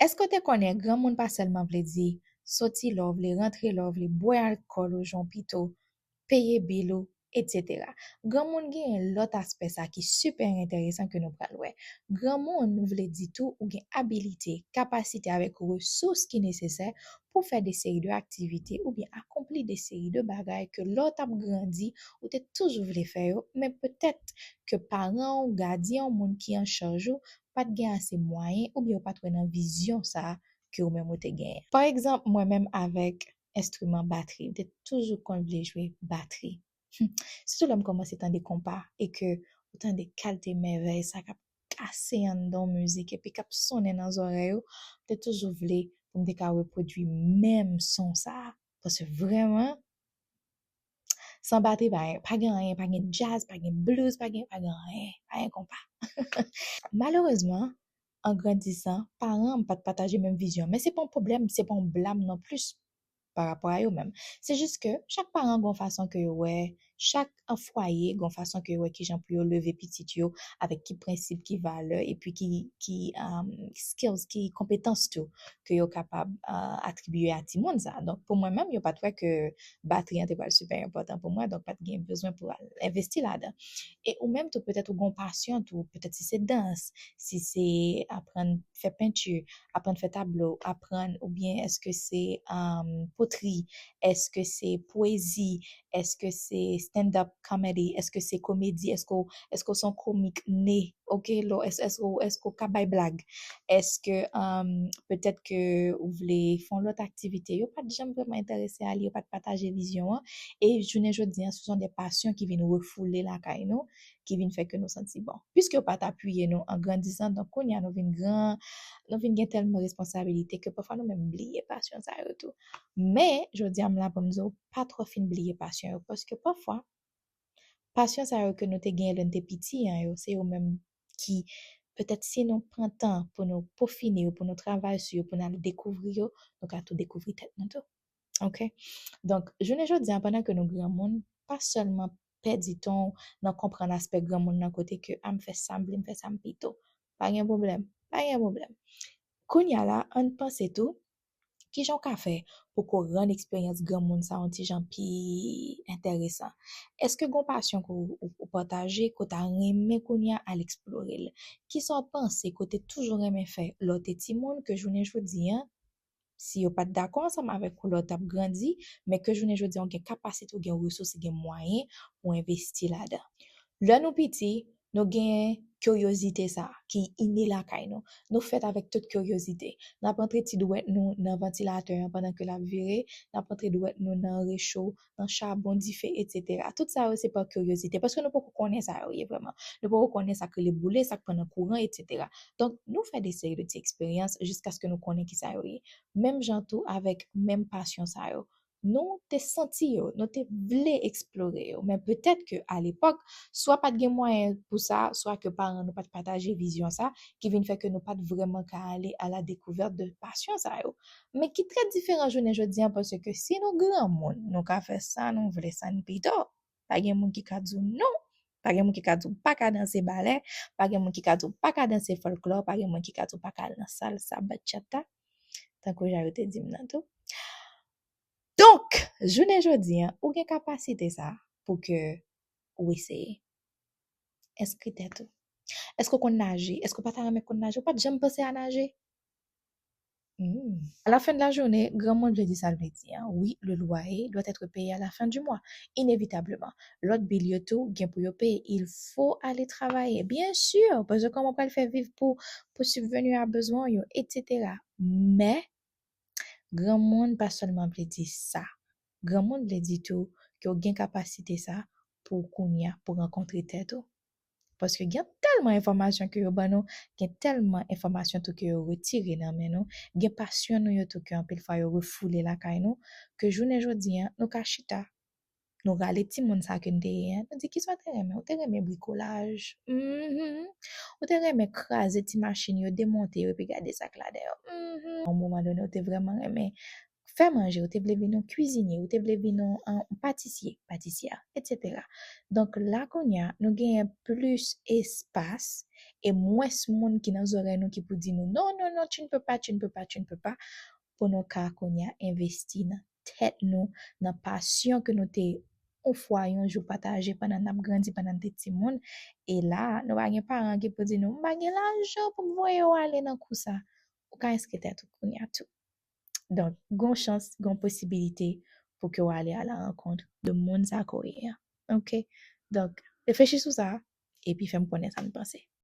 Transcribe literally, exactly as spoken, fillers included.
Èske w te konnen granmoun pa sèlman vle di soti lè w vle, rantre lè w vle, bwè alkòl ou jan w pito, peye bil ou, etsetera. Granmoun genyen lòt aspè sa ki sipè enteresan ke nou pral wè. Granmoun vle di tou ou gen abilite, kapasite avèk resous ki nesesè pou fè de seri de aktivite oubyen akonpli de seri de bagay ke lè w t ap grandi, ou te toujou vle fè yo, men petèt ke paran w, gadyen w, moun ki an chaj ou, pa t gen ase mwayen oubyen yo pa t wè nan vizyon sa a ke ou menm ou te genyen. Pa egzanp, mwen menm avèk enstriman batri, m te toujou konn vle jwe batri. Sitou lè m kòmanse tande konpa e ke ou tande kalte mèvèy sa k ap kase anndan w mizik epi k ap sonnen nan zòrèy ou, m te toujou vle pou m te ka repwodui menm son sa a. Paske vrèman, san batri, pa, pa gen anyen, pa gen djaz, pa gen blues, pa gen, pa gen anyen, pa gen konpa. Malerezman, an grandisan, paran m pa t pataje menm vizyon. Men se pa yon pwoblèm, se pa yon blam non plis pa rapò a yo menm. Se jis ke chak paran gen yon fason ke yo wè, chak an fwaye gen yon fason ke yo wè kijan pou yo leve pitit yo, avèk ki prensip, ki valè, epi ki, ki um, skills, ki konpetans tou ke yo kapab uh, atribye a timoun sa. Donk, pou mwen menm, yo pa t wè ke batri an te pral sipè enpòtan pou mwen, donk pa t gen bezwen pou al envesti ladan. E ou menm tou, petèt ou gen yon pasyon tou, petèt si se dans, si se aprann fè penti, aprann fè tablo, aprann oubyen èske se um, potri, èske se pwezi, èske se stand-up comedy, èske se komedi, èske w, èske w se yon komik ne, ok, lò, èske, èske, w- èske w ka bay blag, èske um, petèt ke ou vle fè yon lòt aktivite, yo pa t janm vrèman enterese a li, yo pa t pataje vizyon an, e jounen jodi an, se son de pasyon ki vin refoule lakay nou, ki vin fè ke nou santi bon. Piske yo pa t apiye nou an grandisan, donk kounye a nou vin gran, nou vin gen tèlman responsabilite ke pafwa nou menm bliye pasyon sa yo tou. Men, jodi a m la pou m di w, pa twò fin bliye pasyon yo, paske pafwa, pasyon sa yo ke nou te genyen lè n te piti an yo, se yo menm ki, petèt si nou pran tan pou nou pofine yo, pou nou travay sou yo, pou n al dekouvri yo, nou ka tou dekouvri tèt nou tou. Ok? Donk, jounen jodi a, pandan ke nou granmoun, pa sèlman pèdi tan w nan konprann aspè granmoun nan kote ke a m fè sa m vle, m fè sa m pito. Pa gen pwoblèm, pa gen pwoblèm. Kounye a la, ann panse tou, kijan w ka fè pou ke w rann eksperyans granmoun sa yon ti jan pi enteresan? Èske gen yon pasyon ke w, ou, ou pataje, ke w ta renmen kounye a al eksplore l? Kisa w panse ke w te toujou renmen fè lè w te timoun ke jounen jodi a, si yo pa t dakò ansanm avèk ou lè w t ap grandi, men ke jounen jodi a w gen kapasite, w gen resous, gen mwayen pou w envesti ladan. Lè nou piti, nou gen kiryozite sa a ki ine lakay nou. Nou fèt avèk tout kiryozite. N ap antre ti dwèt nou nan vantilatè an pandan ke l ap vire, n ap antre dwèt nou nan recho, nan chabon, dife, etsetera. Tout sa yo se pa kiryozite, paske nou poko konnen sa yo ye vrèman. Nou poko konnen sa k rele boule, sa k pran nan kouran, etsetera. Donk, nou fè de seri de ti eksperyans jiskaske nou konnen kisa yo ye. Menm jan tou avèk menm pasyon sa yo. Nou te santi yo, nou te vle eksplore yo, men petèt ke alepòk, swa pa t gen mwayen pou sa, swa ke paran nou pa t pataje vizyon sa, ki vin fè ke nou pa t vrèman ka ale à la découverte de pasyon sa yo. Men ki trè diferan jounen jodi a, paske si nou granmoun, nou ka fè sa nou vle, sa n pito. Pa gen moun ki ka di w non, pa gen moun ki ka di w pa ka danse balè, pa gen moun ki ka di w pa ka danse fòlklò, pa gen moun ki ka di w pa ka al nan salsa, bachata, tankou jan yo te di m nan tou. Donk, jounen jodi a, ou gen kapasite sa pou ke ou eseye. Enskri tèt ou. Èske w konn naje? Èske w pa ta renmen konn naje? Ou pa t janm panse a naje? Hmm. À la fin de la journée, granmoun vle di sa l vle di an. Oui, le loyer doit être payé à la fin du mois, inévitablement. Lòt bil yo tou gen pou yo peye. Il faut aller travailler, bien sûr, paske kòman w pral fè viv pou, pou subvenir à bezwen yo, etsetera. Men, granmoun pa sèlman vle di sa. Granmoun vle di tou ke w gen kapasite sa pou kounye a, pou rankontre tèt ou. Paske gen tèlman enfòmasyon ke yo ban nou, gen tèlman enfòmasyon tou ke yo retire nan men nou, gen pasyon nou yo tou ke anpil fwa yo refoule lakay nou, ke jounen jodi a, nou ka chita, nou rale timoun sa ke n te ye an, nou di, "Kisa w te renmen? Ou te renmen brikolaj? Mhm. Ou te renmen kraze ti machin yo, demonte yo, epi gade sa k ladan yo? Mhm. Yon moman done, ou te vrèman renmen fè manje, ou te vle vin yon kwizinye, ou te vle vin yon, yon patisye, patisyè, etsetera. Donk la kounye a, nou genyen plis espas e mwens moun ki nan zòrèy nou ki pou di nou, non, non, non, tu ne peux pas, tu ne peux pas, tu ne peux pas, pou nou ka kounye a envesti nan tèt nou, nan pasyon ke nou te yon fwa, yon jou pataje pandan n ap grandi, pandan n te timoun. E la, nou pa gen paran ki pou di nou, m pa gen lajan pou m voye w ale nan kou sa. Ou ka enskri tèt ou kounye a tou. Donk, gon chans, gon posibilite pou ke w ale a la rankont de moun sa ke w ye a. Oke? Donk, reflechi sou sa, epi fè m konnen sa n panse.